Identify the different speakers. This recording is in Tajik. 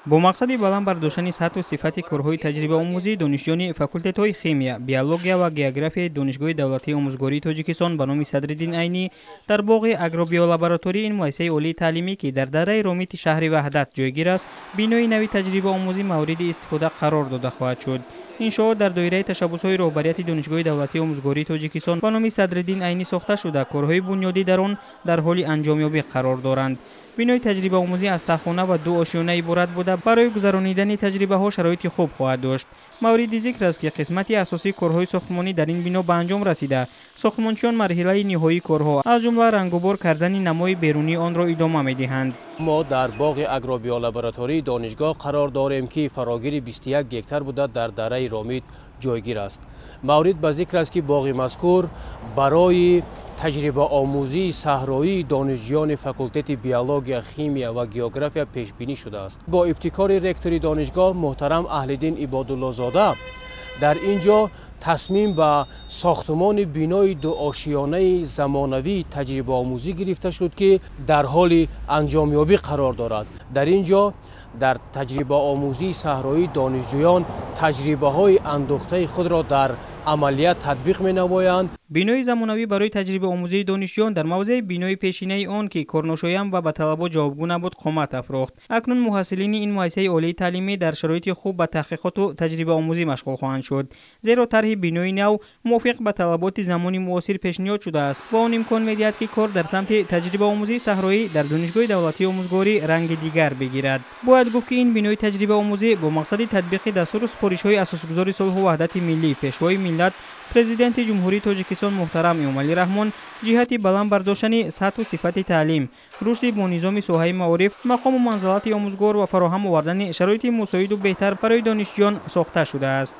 Speaker 1: Бо мақсади баланд бардоштани сатҳу сифати корҳои таҷрибаомӯзии донишҷӯёни факултетҳои химия, биология ва географияи Донишгоҳи давлатии омӯзгории Тоҷикистон ба номи Садриддин Айнӣ дар боғи агробиолаборатории ин муассисаи олии таълимӣ, ки дар дараи Ромити шаҳри Ваҳдат ҷойгир аст, бинои нави таҷрибаомӯзӣ мавриди истифода қарор дода хоҳад шуд. Иншоот дар доираи ташаббусҳои роҳбарияти Донишгоҳи давлатии омӯзгории Тоҷикистон ба номи Садриддин Айнӣ сохта шуда, корҳои бунёдӣ дар он дар ҳоли анҷомёбӣ қарор доранд. Бинои таҷрибаомӯзӣ аз таххона ва ду ошёна иборат буда, барои гузаронидани таҷрибаҳо шароити хуб хоҳад дошт. Мавриди зикр аст, ки қисмати асосии корҳои сохтмонӣ дар ин бино ба анҷом расида, сохтмончиён марҳилаи ниҳоии корҳо, аз ҷумла рангубор кардани намои берунии онро идома медиҳанд.
Speaker 2: Мо дар боғи агробиолаборатории донишгоҳ қарор дорем, ки фарогири 21 гектар буда, дар дараи Ромит ҷойгир аст. Маврид ба зикр аст, ки боғи мазкур барои таҷрибаомӯзии саҳроии донишҷӯёни факултети биология, химия ва география пешбинӣ шудааст. Бо ибтикори ректори донишгоҳ муҳтарам Аҳлиддин Ибодуллозода дар ин ҷо тасмим ба сохтмони бинои дуошиёнаи замонавии таҷрибаомӯзӣ гирифта шуд, ки дар ҳоли анҷомёбӣ қарор дорад. Дар ин ҷо дар таҷрибаомӯзии саҳроии донишҷӯён таҷрибаҳои андӯхтаи худро дар амалият татбиқ менамоянд.
Speaker 1: Бинои замонавӣ барои таҷрибаомӯзии донишҷӯён дар мавзеи бинои пешинаи он, ки корношоям ва ба талабот ҷавобгӯ набуд, қомат афрохт. Акнун муҳассилини ин муассисаи олии таълимӣ дар шароити хуб ба таҳқиқоту таҷрибаомӯзӣ машғул хоҳанд шуд, зеро тарҳи бинои нав мувофиқ ба талаботи замони муосир пешниҳод шудааст ва он имкон медиҳад, ки кор дар самти таҷрибаомӯзии саҳроӣ дар Донишгоҳи давлатии омӯзгорӣ ранги дигар бигирад. Бояд гуфт, ки ин бинои таҷрибаомӯзӣ бо мақсади татбиқи дастуру супоришҳои асосгузори сулҳу ваҳдати миллӣ, Пешвои миллат, Президенти Ҷумҳурии Тоҷикистон муҳтарам Эмомалӣ Раҳмон ҷиҳати баланд бардоштани сатҳу сифати таълим, рушди бонизоми соҳаи маориф, мақому манзалати омӯзгор ва фароҳам овардани шароити мусоиду беҳтар барои донишҷӯён сохта шудааст.